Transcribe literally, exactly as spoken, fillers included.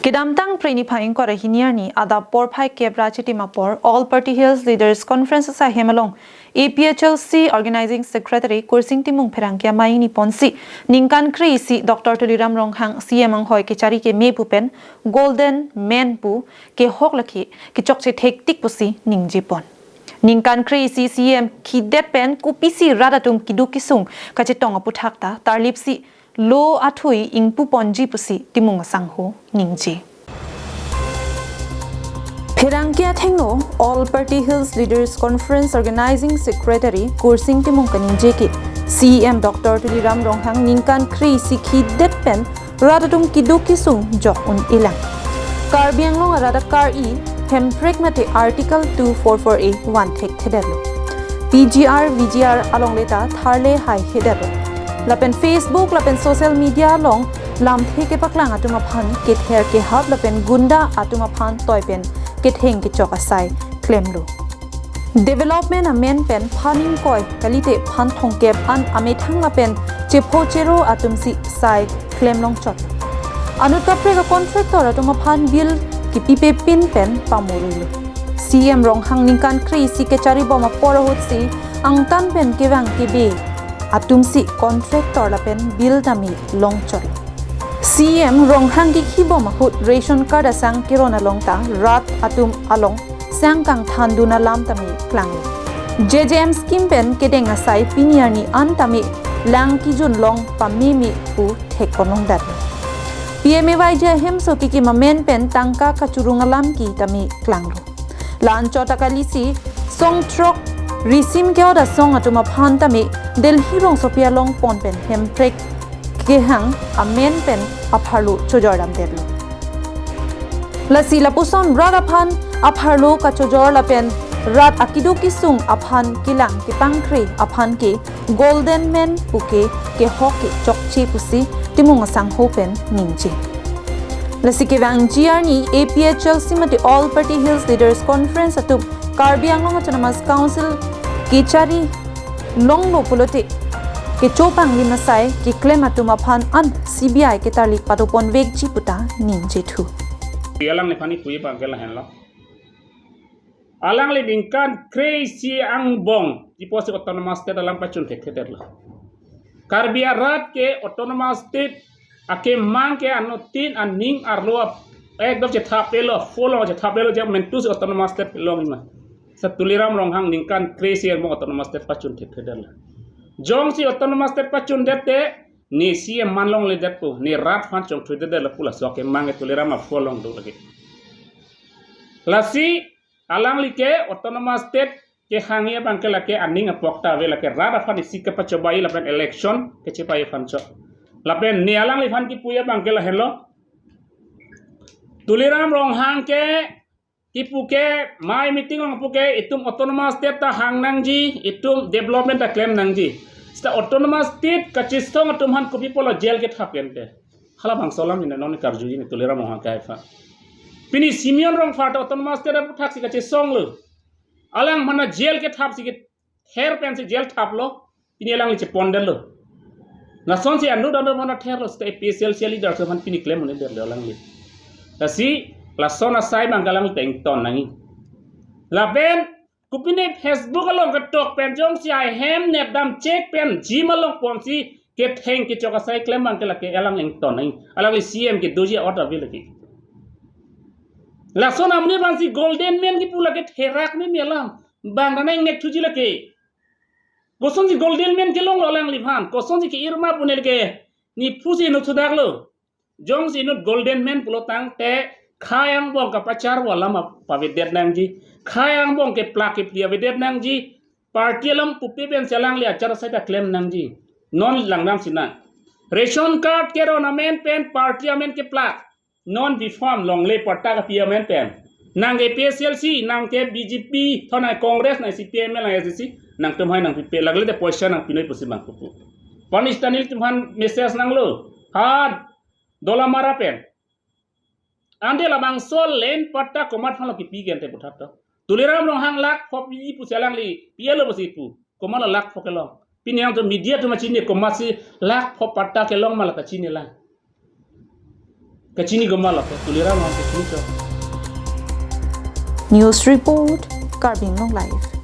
Kedamtang Phre niphai ingkoi ra hini arni adap porphai kep ra chitim apor All Party Hills Leaders Conference asaihem along A P H L C Organizing Secretary Kursing Timung pherangke amei ingni ponsi ningkan kre-isi Doctor Tuliram Ronghang C M anghoi kechari keme pu pen Golden Man pu kehok lake kechokche thektik pusi ningje pon. Ningkan kre-isi C M khidet pen kopisi rat atum keduk kesung kachetong aputhak ta tarlipsi lo athui ingpu ponji pusi Timung asangho ningje. Pherangke athengno All Party Hills Leaders Conference Organizing Secretary Kursing Timung kaningje ke C M Doctor Tuliram Ronghang ningkan kre-isi khidet pen rat atum keduk kesung jok un-elang. Karbi Anglong arat akar-i Hemprek mate Article two four four A one thekthedetlo. P G R, V G R along le ta tharle haihedetlo. Lapen Facebook lapen social media along lamthe kepaklang atum aphan kether kehap lapen gunda atum aphan toi pen ketheng kechok asai klemlo. Development amen pen phan ingkoi kalite phan thomkep an amethang lapen chepho chero atumsi sai klem longchot. Anut kaprek a contractor atum aphan bill kepipepin pen pamuruilo. C M Ronghang ningkan kre-isi kechari bom apor ahutsi angtan pen kevang kebe atumsi contractor lapen bill tame longchot. C M Ronghang kekhi bom ahut ration card asang keron along ta rat atum along sang kangthandun alam tame klanglo. J J M scheme pen kedeng asai pini arni an tame lang kejun long pameme pu thek konong dat. P M A Y G ahemso kekim amen pen tangka kachurung alam ke tame klanglo. La-anchot akalisi song throk risim ke-ot asong atum aphan tame Delhi rongsopi along pon pen Hemprek kehang amen pen apharlo chojor damdetlo. Lasi lapuson rat aphan apharlo kachojor lapen rat akeduk kesung aphan kelang kepangkre aphan ke Golden Man puke kehok kechokche pusi Timung asangho pen ningje. Lasi kevangji arni A P H L C mate All Party Hills Leaders Conference atum Karbi Anglong Autonomous Council kechari longlo pulote kechopanglim asai keklem atum aphan an C B I ketarlik padoponvekji puta ningjethu. Alangliphan kipu abang ke lahenlo. Alangli ningkan kre-isi angbong kipusi Autonomous State alam pachun thekthedetlo. Karbi arat ke Autonomous State akemang ke anuttin aning arlo ap-, ekdom chethapelo, follow chethapelo, jam mentus Autonomous State longma. Sa Tuliram Ronghang ningkan kre-isi angbong Autonomous State pachun thekthedetlo. Jongsi Autonomous State pachundet te, ne C M man longledetpo, ne rat aphan chongthuidetlo pu laso akemang ke Tuliram a-follow longdun lagi. Lasi alangli ke Autonomous State kehangji abang ke lake aning apok ta ave, lake rat aphan isi kepachobai lapen election kechepai aphan chot. Lapen ne alangliphan kipu abang ke lahenlo. Tuliram Ronghang ke kipu ke, amei meeting along kipu ke itum Autonomous State ta hang nangji, itum development ta klem nangji. Seta Autonomous State kachesong atum aphan kopi pulo jail kethap pen ke. Halabangso alam ne non karjuji ne Tuliram Ronghang ke aphan. Pini Simeon Rongphar ta Autonomous State aphuthaksi kachesonglo. Alangphan jail kethapsi kether pensi jail thaplo. Pini alangli chepondetlo. Lasonsi anut anut aphan therlo seta A P H L C leader atum aphan pini klem un-edetlo alangli. Lasi lason asai abang ke alangli ta ington nangji. Lapen kopine Facebook along ketok pen jongsi ahem nepdam chek pen gym along ponsi ketheng kechok asai klem abang ke lake alang ington nangji. Alangli C M kedoji a-ot ave lake. Lason amonit abangsi Golden Man kipu lake therak meme alam. Bang ta nang ingnek thuji lake. Kosonsi Golden Man kelonglo alangliphan, kosonsi ke-irma pu ne lake, ne phusi inut sudaklo. Jongsi inut Golden Man pulo tangte, khei angbong kapacharvo alam pavedet nangji, khei angbong keplak kephli avedet nangji, party alam pupe pensi alangli achar asai ta klem nangji. Non langdamsi nang. Ration card keron amen pen party amen keplak. Non B Farm longle patta kapi amen pen. Nang ke A P H L C, nang ke B J P, thon nang Congress, nang C P I M, nang S D C, nangtum hai nangpipe, lagle te poisa nangpinoi pusi abang kipu. Panis Tanil atum aphan message nanglo. Ha, Dolamara pen. Ante labangso land patta komat aphanlo kipi ke ante puthat to. Tuliram Ronghang lakh pho pi pusi alangli, pilo pusi pu. Komatlo lakh pho kelong. Pini yang to media atum kachini komatsi lakh pho patta kelong ma la kachini lang. Kachini goma lapu Tuliram Ronghang kachini cho. News report, Karbi Anglong Live.